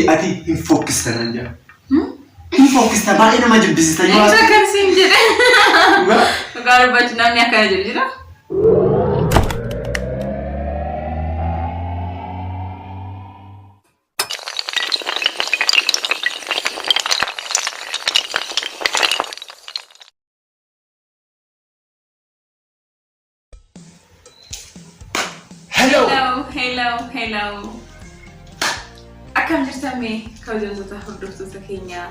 Ati hin fokkista naan jedha. Hin fokkista, baay'ee nama jibbisiista yoo Eenyu akkan siin jedhe? Dhugaa? Dhugaa dubbachuu namni akkana jedhu jira. Hello! Hello, hello, hello. Akkam jirtan mee kabajamtoota hordoftoota keenyaa?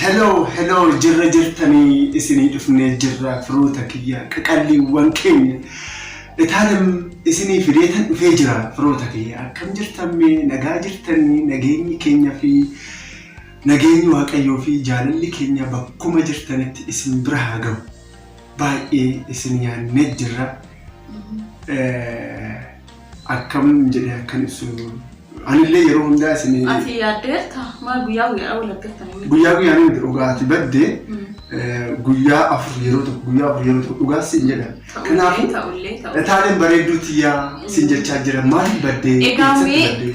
Hello, hello, jirra jirtanii isinii dhufnee jirra firoota kiyya qaqalliiwwan keenya. Itaalem isinii fideetan dhufee jira firoota kiyya. Akkam jirtan mee nagaa jirtanii nageenyi keenya fi Nageenyi Waaqayyoo fi jaalalli keenya bakkuma jirtanitti isin bira haa ga'u. Baay'ee isin yaadnee jirra. Akkam jedhee akkan ibsu anillee yeroo hundaa isin Ati yaaddeerta? Maal guyyaa guyyaadhaan wal argattanii miti? Guyyaa guyyaan miti, dhugaa ati badde guyyaa 4 yeroo tokko, guyyaa 4 yeroo tokko, dhugaa sin jedha. Ta'ullee ta'ullee ta'ullee. Itaaleen bareedduu tiyyaa sin jechaa jira, maaliif baddee? Egaa Eessatti mee baddee?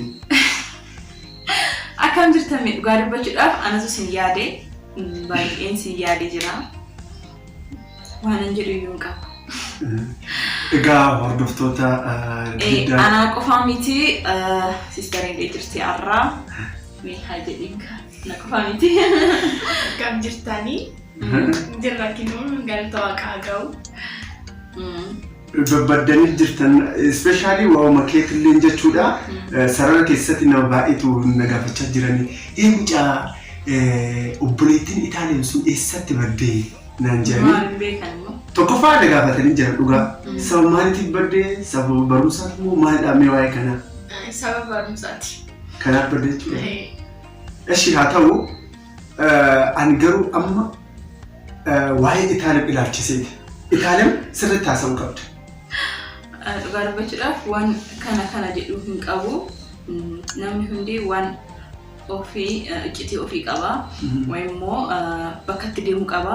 Akkam jirtan mee? Dhugaa dubbachuudhaaf anatu sin yaade, baay'een sin yaade jira. Waanan jedhu iyyuu hin qabu. Egaa hordoftoota giddaa. Anaa qofaa miti, siistariin illee jirti har'aa. Mee haa jedhiin kaa na qofaa miti. Akkam jirtanii? Jirra kinuu, galata waaqaa ga'u. Babbaddanii jirtan, especially waa'uma keetilleen jechuudha. Sarara keessatti nama baay'eetu na gaafachaa jiranii. Ee mucaa, obboleettiin Itaaliyaan sun eessatti baddee naan jedhanii. Maal hin beekan immoo? Tokkoffaa na gaafatanii jiran dhugaa. Sababa maaliitiif baddee? Sababa barumsaati moo maalidha mee waa'ee kanaa? Sababa barumsaati. Kanaaf baddee jechuudha. Eshi haa ta'u, ani garuu amma waa'ee Itaalem ilaalchiseeti. Itaalem sirriitti haasa'uu qabda. Dhugaa dubbachuudhaaf waan kana kana jedhu hin qabu. Namni hundi waan ofii iccitii ofii qaba. Wayi immoo bakka itti deemu qaba.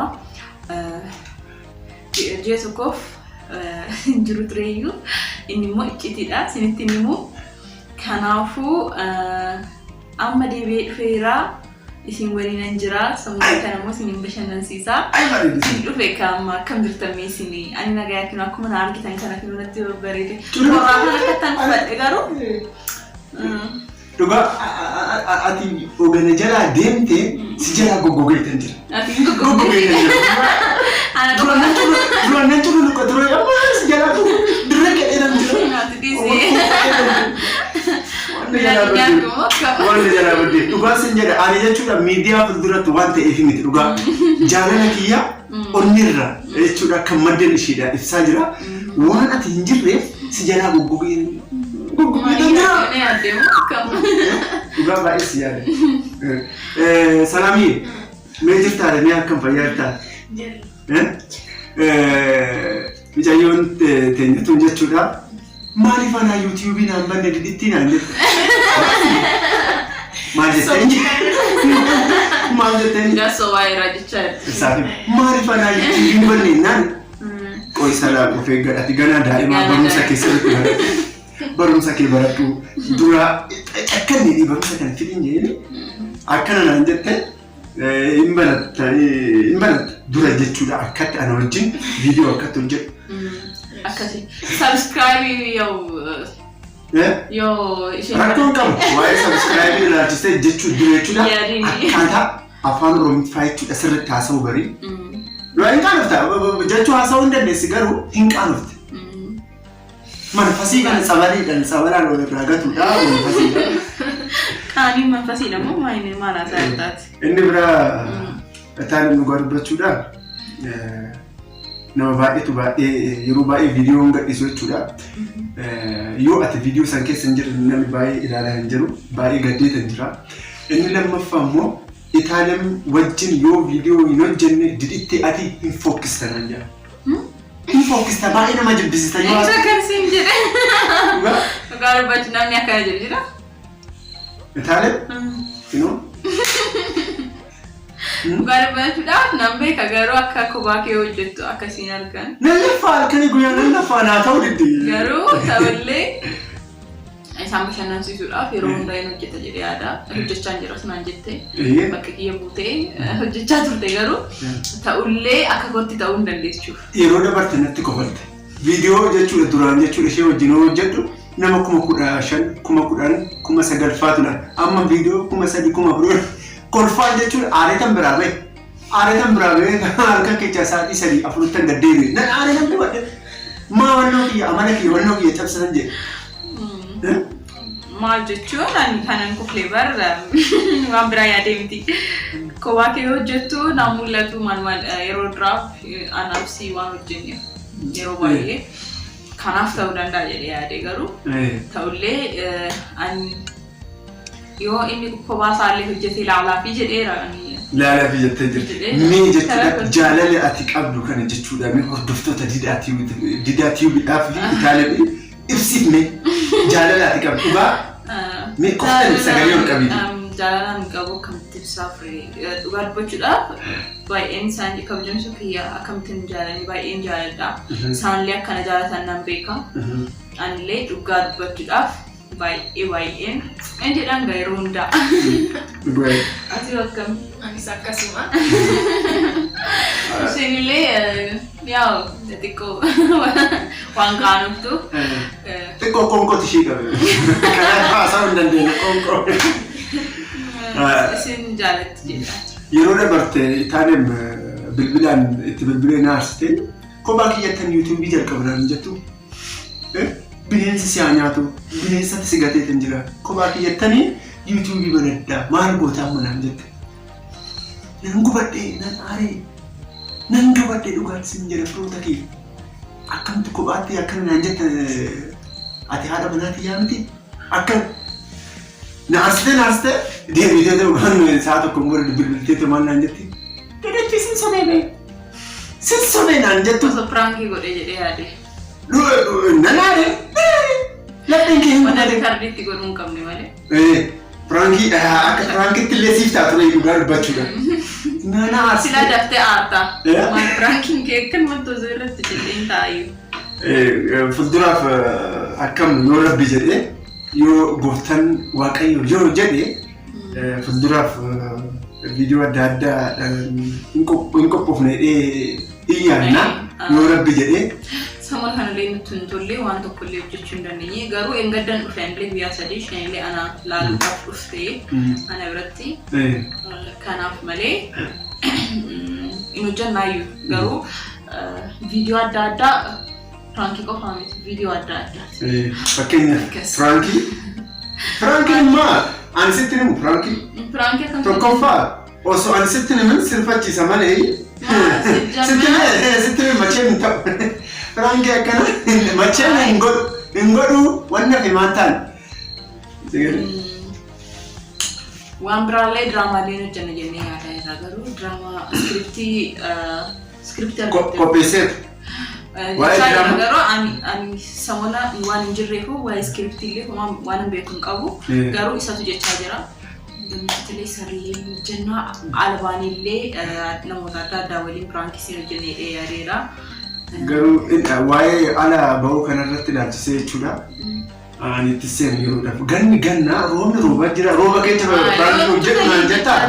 Ji'a tokkoof hin jiru tureyyuu, inni immoo iccitiidha isinitti hin himu. Kanaafuu amma deebi'ee dhufeera. Isin waliinan jira. Sammuu kana immoo isin hin bashannansiisa. Ay bareedu. Isin dhufe kaama, akkam jirtan mee isin? Ani nagayaa kinu, akkuma na argitan kana kinu natti babbareede. Tole. Qorraa kan akka tan uffadhe garuu. Dhugaa ati ogana jalaa deemte si jalaa goggogeetan jira. Ati hin goggogne. Goggogeetan jira. Ana Duraan nan qofa. duraan nan cululuqa ture, amma si jalaa dirra qe'ee nan jira. Ati dhiisi. Wanni jalaa baddee. Wanni jalaa baddee. Dhugaa sin jedha, ani jechuudha miidiyaa fuulduratti waan ta'eef miti dhugaa. Jaalala kiyya onnirra jechuudha kan maddeen ishiidha ibsaa jira. Waan ati hin jirreef si jalaa goggogee goggogee nan jira. Dhugaa baay'ee si yaada. Salaamii, mee jirtaa, mee akkam, fayyaa jirtaa? Jirra. Mucayyoon teenya tun jechuudha. Maaliif anaa yuutiyuubii naan banne didittii naan jette? Maal jetteen? Maal jetteen? Gaasoo waa'ee raajichaa jirti. Isaafi maaliif anaa yuutiyuubii hin banne naan qoy salaam, of eeggadha, ati ganaa daa'imaa Ganaa barumsa daa'ima. keessatti baradhu. Barumsa kee baradhu dura, cakkanni barumsa kana fidin jedhini akkana naan jette, hin baratta, hin baratta dura jechuudha, akkatti ana wajjin viidiyoo akkatti hojjedhu. Akkasi. Subscribe yoo yoo isheen. Rakkoon qabu waa'ee subscribe ilaalchisee jechuu dura jechuudha Yaadini. akkaataa afaan Oromiffaa jechuudha sirriitti haasa'uu barii. Dura hin qaanofta jechuu, haasa'uu hin dandeessi garuu hin qaanofte. Manfasii kana tsabaliidhaan tsabalaan wal irraa gatuudha manfasiidha. Qaaniin manfasiidha moo maal maal haasaa jirtaati? Inni biraa Itaalin dhugaa dubbachuudha. Nama baay'eetu baay'ee yeroo baay'ee viidiyoo hin gadhiisu jechuudha. Yoo ati viidiyoo san keessa hin jirre namni baay'ee ilaalaa hin jiru. Baay'ee gaddeetan jira. Inni lammaffaa immoo Itaalin wajjin yoo viidiyoo hin hojjenne didhitti ati hin fokkista naan jedha. Hin fokkista, baay'ee nama jibbisiista yoo Eenyu akkan siin jedhe? Dhugaa Dhugaa dubbachuu namni akkana jedhu jira. Itaalin inoo Dhugaa dubbachuudhaaf nan beeka garuu akka kophaa kee hojjettu akkasiin argan. Nan laffaa, halkanii guyyaa nan laffaa, naa ta'uu didde. Garuu ta'ullee Isaan bashannansiisuudhaaf yeroo hundaa hin hojjeta jedhee yaada. Hojjechaa hin jiras naan jette. Bakka kiyya buutee hojjechaa turte garuu ta'ullee akka kootti ta'uu hin dandeessuuf. Yeroo dabarte natti kofalte. Viidiyoo jechuudha duraan jechuudha ishee wajjin yoo hojjedhu nama 15,000, 10,000, 9,000 faatudha. Amma viidiyoo 3,000, 4,000 kolfaan jechuudha aareetan biraa bahe. Aareetan biraa bahee halkan keessaa sa'aatii 3 4tti gad deebi'e. Nan aareetan gubadhe. Maa wannoo kiyya amala kiyya wannoo kiyya cabsatan jedhe. Maal jechuun ani kanan kuflee bar waan biraa yaadee miti. Kophaa kee hojjettu naan mul'atu maal maal yeroo duraaf anaaf si waan hojjenneef yeroo baay'ee kanaaf ta'uu danda'a jedhee yaade garuu ta'ullee ani yoo inni kophaa isaallee hojjetee ilaalaa fi jedheera ani. Laalaa fi jettee jirti. Mee jechuudha jaalala ati qabdu kana jechuudha mee hordoftoota Didaa Tiyuubiidhaaf fi Itaaliif ibsiif mee jaalala ati qabdu dhugaa mee qoftaan sagalee ol qabiiti. Jaalalaan qabu akkamitti ibsaa ture dhugaa dubbachuudhaaf baay'een isaanii kabajamsu kiyya akkamittiin jaalanii baay'een jaaladha. Isaanillee akkana jaalatan nan beeka. Anillee dhugaa dubbachuudhaaf baay'ee baay'een hin jedhan gaa yeroo hundaa. Ati akkam? Anis akkasuma. Isheenillee yaa xiqqoo waan qaanoftu. Xiqqoo qoonqooti ishee qabe. Kanaaf haasa'uu hin dandeenye qoonqoo. Isin jaalatti jedha. Yeroo dabarte Itaalem bilbilaan itti bilbilee na aarsite kophaa kiyyattan yuutuubii jalqabnaan jettu. Bineensi si haa nyaatu bineensatti si gateetan jira kophaa kiyyattanii yuutuubii banaddaa maal gootaa manaan jette. Nan gubadhee nan aaree nan gubadhee dhugaatti sin jedha firoota kiyya. Akkamtu kophaatti akkana naan jette ati haadha manaati yaa miti akka na aarsitee na aarsitee deebitee ta'u kan sa'a tokko booda bilbiltee maal naan jetti. Dadachii sin sobee bee sin sobee naan jettu. Osoo piraankii godhee jedhee yaade. Nan aaree lapheen kee hin Wanta gubate. riikardiitti godhuu hin qabne malee. Piraankii akka piraankitti illee siif taatu ture dhugaa dubbachuudha. Nan Silaa aarsitee. daftee aarta. Maal piraankiin kee akkanumatti osoo irratti jedheen taa'ayyuu. Fuulduraaf akkam yoo rabbi jedhee yoo gooftaan waaqayyo yoo jedhe fuulduraaf viidiyoo adda addaa hin qophoofne jedhee hin yaadna yoo rabbi jedhee. Sama kanallee nutti hin tolle waan tokkollee hojjechuu hin dandeenye garuu engaddan dhufe anillee guyyaa sadii isheenillee ana laaluudhaaf dhufte ana biratti kanaaf malee hin hojjannaayyuu garuu viidiyoo adda addaa piraankii qofaa miti viidiyoo adda addaati. Fakkeenyaaf piraankii. Piraankiin immoo ani sitti himu piraankii. Piraankii akkamitti? Tokkoffaa osoo ani sitti himin sirfachiisa malee sitti himin macheen hin ta'u. Piraankii akkana macheen hin godhu hin godhu wanna fi maan ta'an. Waan biraallee diraamaalee hojjenna jennee yaadaa jirra garuu diraamaa iskiriptii iskiriptii Qopheesseetu. Waa'ee Jechaa jira diraamaa? garuu ani samoona waan hin jirreefu waa'ee iskiriptii illee homaa waan hin beeku hin qabu garuu isatu jechaa jira. Gammachiilee saree hojjennaa albaanillee namoota adda addaa waliin piraankisii hojjennee yaadeera. Garuu waa'ee ala ba'uu kanarratti ilaalchisee jechuudha. Ani itti seenu yeroodhaaf. Ganni ganna roobni roobaa jira. Rooba keessa piraankii hojjedhu naan jettaa?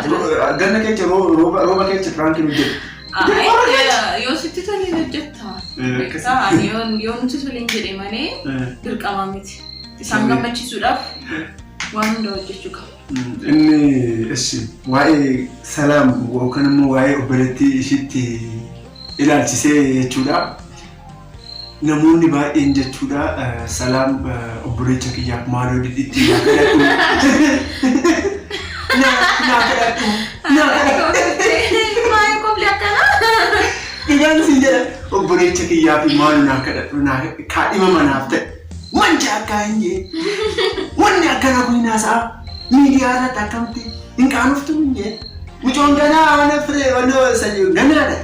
Ganna keessa rooba keessa piraankii hojjedhu. Yoo sitti tolee hojjetta. Beektaa yoo nuti tolee hin jedhe malee dirqama miti. Isaan gammachiisuudhaaf waan hunda hojjechuu qaba. Inni ishi waa'ee salaam yookaan immoo waa'ee obboleettii ishiitti ilaalchisee jechuudha. Namoonni baay'een jechuudha salaam obboleecha kiyyaaf maaloo didhitti naa kadhadhu. Naa kadhadhu. Naa kadhadhu. Maal qofli akkana? Dhugaan siin jedha obboleecha kiyyaaf maaloo naa kadhadhu naa kaadhima manaaf ta'e. Wanti akka hin jee. Wanni akkana kun hin haasa'a. Miidiyaa irratti akkamitti hin qaanoftu hin jee. Mucoon ganaa waan firee waan sanyii ganaadha.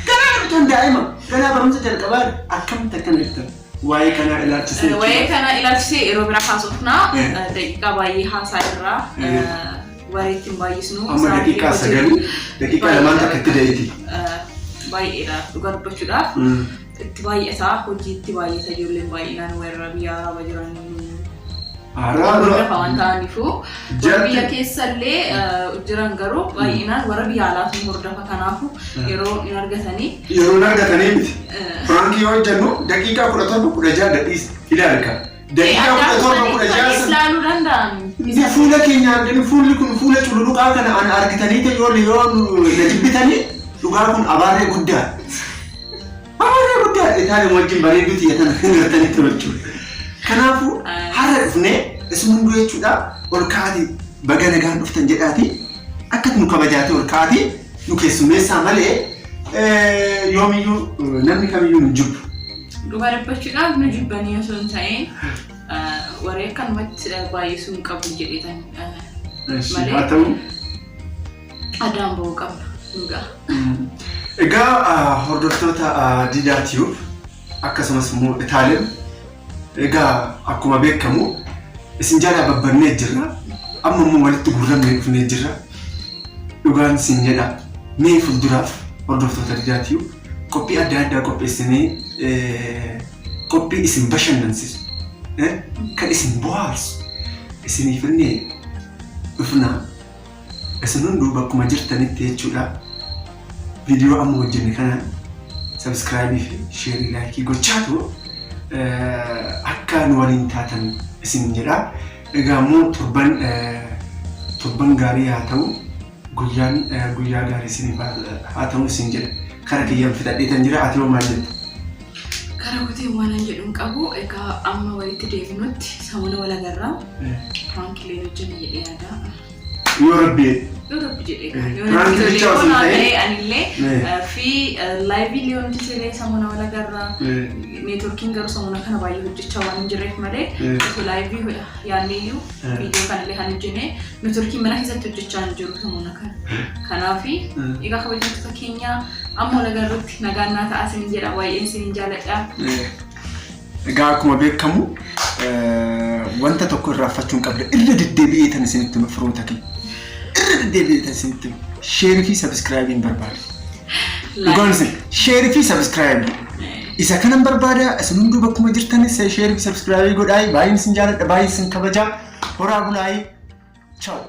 Ganaa mucoon daa'ima ganaa barumsa jalqabaadha. Akkamitti akkana jettan waa'ee kanaa ilaalchisee. Waa'ee kana ilaalchisee yeroo biraa haasofnaa daqiiqaa baay'ee haasaa irraa waree ittiin baay'isnu. Amma daqiiqaa 9 daqiiqaa 2 takka itti da'eeti. Baay'eedha dhugaa dubbachuudhaaf. Itti baay'ataa hojii itti baay'ata ijoolleen baay'inaan warra biyya arabaa jiran Haaraa Hordofa waan ta'aniifu. Warra biyya keessallee jiran garuu baay'inaan warra biyya alaatu hordofa, kanaafu yeroo hin argatanii. Yeroo hin argatanii miti. Prankii yoo hojjennu daqiiqaa 17 16 gadhiis ilaali. Daqiiqaa 17 16 sana. Ilaaluu danda'an. Inni fuula keenya arganii, fuulli kun fuula cululuqaa kana an argitanii ta'e yoo na jibbitanii, dhugaa kun abaarree guddaa. Abaarree guddaa Itaalii wajjin bareedduu xiyya tana gartanii jechuudha. Kanaafuu har'a dhufnee isin hunduu jechuudha ol ka'aatii baga nagaan dhuftan jedhaati, akka nu kabajaatee ol ka'aatii nu keessummeessaa malee yoomiyyuu namni kamiyyuu nu jibbu. Dhugaa dubbachuudhaaf nu jibbanii osoo hin ta'in, warri akkanumatti baay'isuu hin qabu jedheetan malee Haa ta'u. addaan bahuu qabna dhugaa. Egaa hordoftoota Diidaa Tube, akkasumas immoo Itaalem, egaa akkuma beekamu isin jalaa babbannee jirra. Amma immoo walitti guurramnee dhufnee jirra. Dhugaan isin jedha, mee fuulduraaf hordoftoota Diidaa Tube, qophii adda addaa qopheessinee, qophii isin bashannansiisu, kan isin bohaarsu isiniif illee dhufna. Isin hunduu bakkuma jirtanitti jechuudha. Viidiyoo amma hojjenne kana subscribe fi share, like gochaatu akka nu waliin taatan isin jedha. Egaa immoo torban gaarii haa ta'u, guyyaan guyyaa gaarii isiniif haa ta'u isin jedha. Kara kiyyaan fixadheetan jira, ati hoo maal jetta? Karaa kuteen waan an jedhu hin qabu. Egaa amma walitti deebinutti sammuna wal agarraa. Prankilee hojjenna jedhee yaada. Yoo Rabbi Yoo Rabbi jedhee gaa. Yoo Prankii natti bichaa tolee osoo hin yoo naa ta'in. ta'e anillee fi liveii illee wanti seenee sammuna wal agarraa. Networkiin garuu sammuna kana baay'ee hojjechaa waan hin jirreef malee osoo liveii yaadneeyyuu viidiyoo kanallee kan hojjenne, networkiin mana keessatti hojjechaa hin jiru sammuna kana. Kanaafi egaa kabajamtoota keenya, amma wal agarrutti nagaan naa ta'aa isin jedha, baay'een isin jaaladha. Egaa akkuma beekamu wanta tokko irraanfachuu hin qabne, irra deddeebi'ee tan isinitti hima, firoota kee. Irra deddeebi'ee tan isinitti hima. Share fi subscribe hin barbaadu. Dhugaan isin share fi subscribe. Isa kanan barbaada. Isin hunduu bakkuma jirtanis share fi subscribe godhaa. Baay'een isin jaaladha, baay'een isin kabajaa. Horaa bulaayii. Ciao.